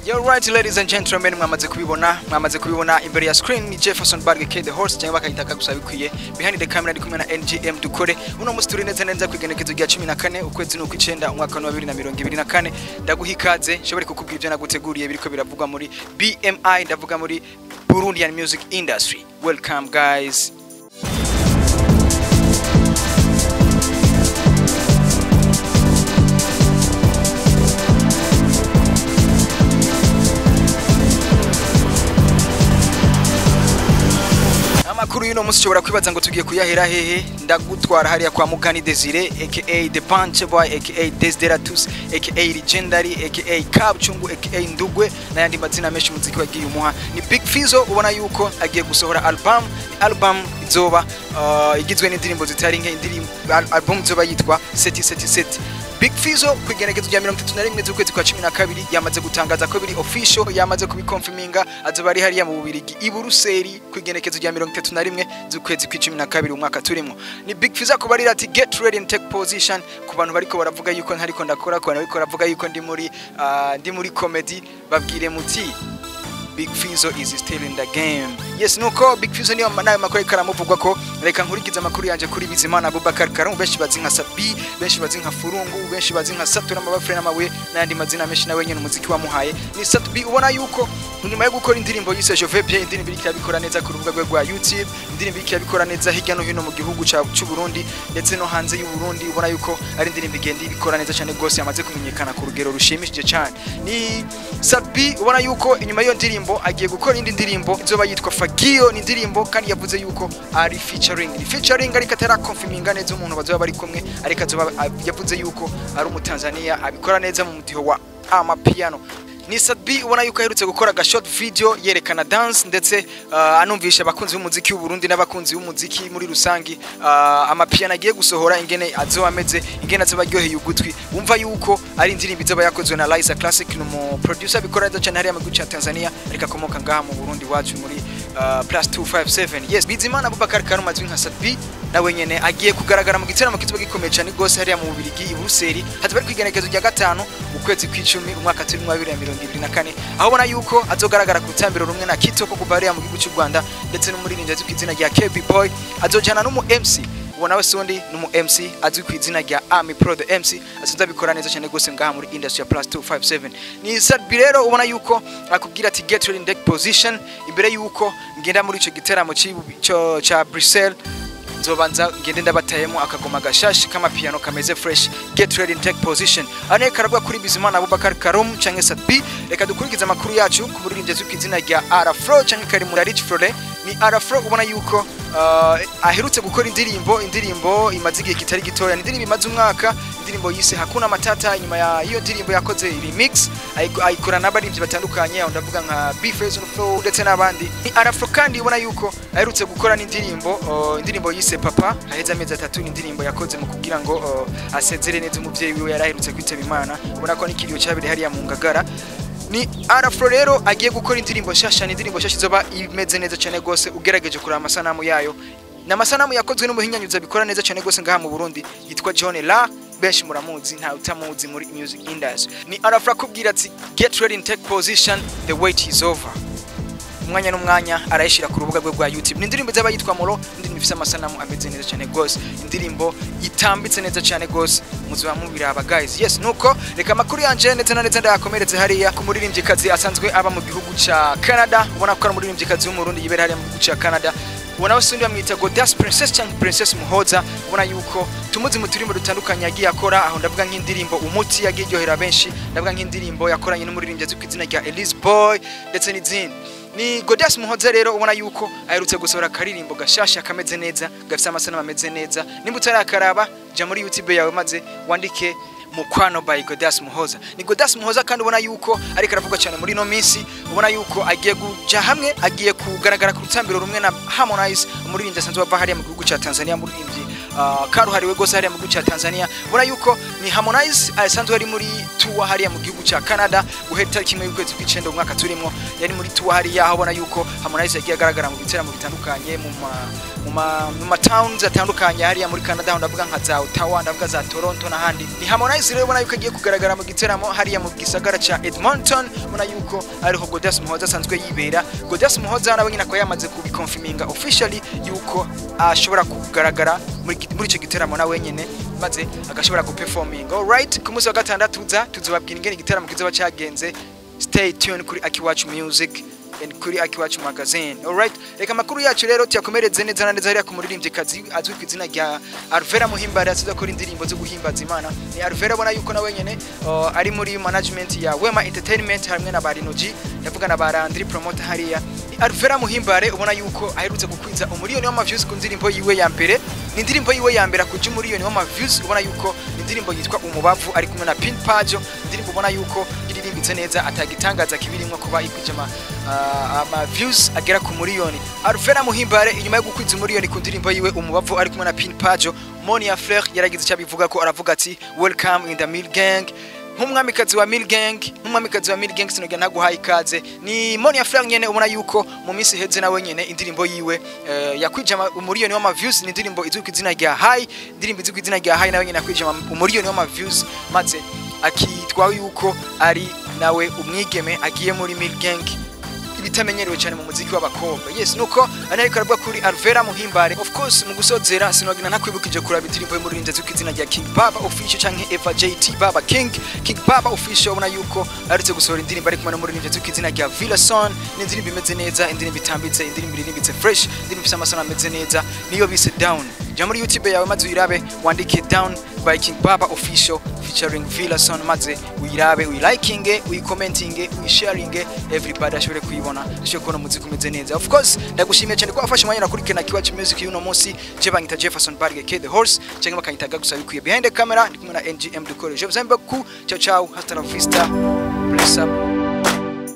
You're right, ladies and gentlemen, mwamaze kubibona imbere ya screen ni Jefferson Barge K the host, cyangwa bakayitaka gusa bikwiye. Behind the camera ndi kumwe na NGM dukore. Uno musi turi neza neza kwigenekezo rya 14 ukwezi nuko 9 umwaka wa 2024. Ndaguha ikaze nshobore kukubwira ibyo naguteguriye biriko biravugwa muri BMI, ndavuga muri Burundian Music Industry. Welcome, guys. Amakuru y'uno munsi ushobora kwibaza ngo tugiye kuyahera hehe. Ndagutwara hariya kwa Mugani Desire, aka The Punch Boy, aka Desideratus, aka Legendary, aka Kabchungu, aka Ndugwe n'ayandi mazina menshi umuziki wagiye umuha. Ni Big Fizzo, ubona yuko agiye gusohora album. Ni album izoba igizwe n'indirimbo zitari nke, indirimbo album izoba yitwa Seti Seti Seti. Big Fizzo ku igenekezo rya 31 z'ukwezi kwa 12 yamaze gutangaza ko biri official, yamaze kubikonfirminga, azoba ari hariya mu Bubirigi i Buruseli ku igenekezo rya 31 z'ukwezi kwa 12 umwaka turimo. Ni Big Fizzo kubarira ati: "Get ready and take position." Ku bantu bariko baravuga yuko ntariko ndakora, ku bantu bariko baravuga yuko ndi muri comedy, babwire muti Big Fizzo is still in the game. Yes, nuko Big Fizzo niyo nayo makuru ariko aramuvugwa ko. Reka nkurikize amakuru yanje kuri Bizimana Abubakar Karumu, benshi bazi nka Sabi, benshi bazi nka Furungu, benshi bazi nka Satura Amabafre n'amabuye n'andi mazina menshi nawe nyene umuziki wamuhaye. Ni Sabi, ubona yuko nyuma yo gukora indirimbo yise Je vais bien, indirimbo iriko irabikora neza ku rubuga rwe rwa YouTube, indirimbo iriko irabikora neza hirya no hino mu gihugu c'u Burundi ndetse no hanze y'u Burundi, ubona yuko ari indirimbo igenda ibikora neza cyane gose, yamaze kumenyekana ku rugero rushimishije cyane. Ni Sabi ubona yuko inyuma y'iyo ndirimbo agiye gukora indi ndirimbo izoba yitwa Fagio. Ni indirimbo kandi yavuze yuko ari featuring, ni featuring ariko atarakonfirminga neza umuntu bazoba bari kumwe, ariko azoba yavuze yuko ari umutanzania abikora neza mu mudiho wa amapiano. Ni Sadbi ubona yuko aherutse gukora aga short video yerekana dance ndetse anumvisha abakunzi b'umuziki w'u Burundi n'abakunzi b'umuziki muri rusangi amapiano agiye gusohora ingene azoba ameze, ingene azoba aryoheye ugutwi. Wumva yuko ari indirimbo izoba yakozwe na Liza Classic, ni umu producer abikora neza cyane hariya mu gihugu ca Tanzania, ariko akomoka ngaha mu Burundi wacu muri plus 257. Yes, Bizimana Abubakar Karume azwi nka Sadbi nawe nyene agiye kugaragara mu gitaramo kizoba gikomeye cyane gose hariya mu Bubirigi i Buruseli, hazoba ari kwigenekezo rya 5 ukwezi kw'icumi umwaka turimo wa 2024, aho ubona yuko azogaragara ku rutambiro rumwe na Kitoko kuva hariya mu gihugu cy'u Rwanda ndetse n'umuririmbyi azwi ku izina rya KB Boy. Azojana n'umu MC, uwo nawe sundi n'umu MC azwi ku izina rya Ami Pro the MC, asanzwe abikora neza cyane gose ngaha muri industry ya plus 257. Ni Sadbi rero ubona yuko akubwira ati: "Get ready in deck position." Imbere yuko ngenda muri ico giteramo ca Bruxelles, nzobanza ngende ndabatayemo akagoma gashasha k'amapiano kameze fresh. Get ready and take position. Ane karavuga kuri Bizimana Abubakar Karum canke Sadbi. Reka dukurikize amakuru yacu ku muririmbyi azwi ku izina rya Arafro canke Karimura Rich Frole. Ni Arafro ubona yuko aherutse gukora indirimbo imaze igihe kitari gitoya, ni indirimbo imaze umwaka, indirimbo yise Hakuna Matata. Inyuma ya iyo ndirimbo yakoze remix, ayikora n'abaririmbyi batandukanye, aho ndavuga nka B-Face on Flow ndetse n'abandi. Ni Arafro kandi ubona yuko aherutse gukora n'indirimbo indirimbo yise Papa haheze amezi 3. Ni indirimbo yakoze mu kugira ngo asezere neza umuvyeyi wiwe yari aherutse kwitaba Imana, ubona ko n'ikiriyo cyabereye hariya mu Ngagara. Ni Arafro rero agiye gukora indirimbo nshasha, ni indirimbo nshasha izoba imeze neza cyane gose ugerageje kuraba amasanamu yayo. Ni amasanamu yakozwe n'umuhinyanyuzi abikora neza cyane gose ngaha mu Burundi yitwa John La, benshi muramuzi, nta utamuzi muri music industry. Ni Arafro akubwira ati: "Get ready and take position, the wait is over." Umwanya n'umwanya arayishira ku rubuga rwe rwa YouTube. Ni indirimbo izaba yitwa Moro, indirimbo ifise amasanamu ameze neza cyane gose, indirimbo itambitse neza cyane gose, muzoba mubiraba, guys. Yes, nuko reka amakuru yanje ndetse na ndetse ndayakomeretse hariya ku muririmbyikazi asanzwe aba mu gihugu ca Canada, ubona ko ari umuririmbyikazi w'Umurundi yibera hariya mu gihugu ca Canada. Ubona wese undi bamwita Godas Princess cyangwa Princess Muhoza, ubona yuko tumuzi mu turimbo dutandukanye yagiye akora, aho ndavuga nk'indirimbo Umuti yagiye iryohera benshi, ndavuga nk'indirimbo yakoranye n'umuririmbyi azwi ku izina rya Elise Boy ndetse n'izindi. Ni Godas Muhoza rero ubona yuko aherutse gusohora akaririmbo gashasha kameze neza, gafise amasanamu ameze neza. Nimba utarakaraba, jya muri YouTube yawe maze wandike Mukwano by Godas Muhoza. Ni Godas Muhoza kandi ubona yuko ariko aravuga cyane muri no minsi, ubona yuko agiye kuja hamwe, agiye kugaragara ku rutambiro rumwe na Harmonize, umuririmbyi asanzwe ava hariya mu gihugu ca Tanzania, umuririmbyi karuhariwe gose hariya mu gihugu ca Tanzania. Ubona yuko ni Harmonize asanzwe ari muri tour hariya mu gihugu ca Canada guhera itariki 1 y'ukwezi kw'icenda umwaka turimo. Yari muri tour hariya, aho ubona yuko Harmonize yagiye agaragara mu biteramo bitandukanye mu ma towns atandukanye hariya muri Canada, aho ndavuga nka za Ottawa, ndavuga za Toronto n'ahandi. Ni Harmonize rero ubona yuko agiye kugaragara mu giteramo hariya mu gisagara ca Edmonton, ubona yuko ariho Godias Muhoza asanzwe yibera. Godias Muhoza nawe nyine akaba yamaze kubiconfirminga officially yuko ashobora kugaragara muri ico giteramo nawe nyene, maze agashobora guperforminga. Alright, ku munsi wa gatandatu uza tuzobabwira ingene igiteramo kizoba cagenze. Stay tuned kuri Akiwacu Music and kuri Akiwacu Magazine. Alright, reka amakuru yacu rero tuyakomereze neza na neza hariya ku muririmbyikazi azwi ku izina rya Alvera Muhimbare, asize akora indirimbo zo guhimbaza Imana. Ni Alvera ubona yuko nawe nyene ari muri management ya Wema Entertainment hamwe na Barinoji, ndavuga na Barandri promoter hariya. Ni Alvera Muhimbare ubona yuko aherutse gukwiza umuriyoni w'ama views ku ndirimbo yiwe ya mbere. Ni indirimbo yiwe ya mbere akuja umuriyoni w'ama views. Ubona yuko ni indirimbo yitwa Umubavu ari kumwe na Pin Pajo, indirimbo ubona yuko iririmbitse neza, atagitangaza kibirimwo kuba ikwije ama views agera ku muriyoni. Alvera Muhimbare, inyuma yo gukwiza umuriyoni ku ndirimbo yiwe Umubavu ari kumwe na Pin Pajo, Monia Fleur yaragize icyo abivuga ko, aravuga ati: "Welcome in the Mill Gang." Nk'umwamikazi wa Mill Gang, nk'umwamikazi wa Mill Gang, sinogera ntaguhaye ikaze. Ni Monia Fleur nyene ubona yuko mu minsi iheze nawe nyene indirimbo yiwe yakwije umuriyoni w'ama views. Ni indirimbo izwi ku izina rya High, indirimbo izwi ku izina rya High, nawe nyene yakwije umuriyoni w'ama views, maze akitwa yuko ari nawe umwigeme agiye muri Mill Gang, ibitamenyerewe cyane mu muziki w'abakobwa. Yes, nuko ariko aravuga kuri Alvera Muhimbare. Of course, mu gusozera sinogina ntakwibukije kuraba indirimbo y'umuririmbyi azwi ku izina rya King Baba Official canke Eva JT Baba King. King Baba Official ubona yuko aherutse gusohora indirimbo ari kumwe n'umuririmbyi azwi ku izina rya Villason. Ni indirimbo imeze neza, indirimbo itambitse, indirimbo iririmbitse fresh, indirimbo ifite amasano ameze neza, niyo bise Down. Jya muri YouTube yawe maze uyirabe, wandike "Down by King Baba Official featuring Villason", maze uyirabe, uyilikinge, uyicommentinge, uyisharinge, everybody ashobore kuyibona, ashobore kubona umuziki umeze neza. Of course, ndagushimiye cyane ko wafashe umwanya nakurikirana Akiwacu Music y'uno munsi. Je banyita Jefferson Barge K the Horse, cyangwa bakanyita gusa bikwiye. Behind the camera ndi kumwe na NGM Dukore. Je vous aime beaucoup. Ciao ciao, hasta la vista, bless up.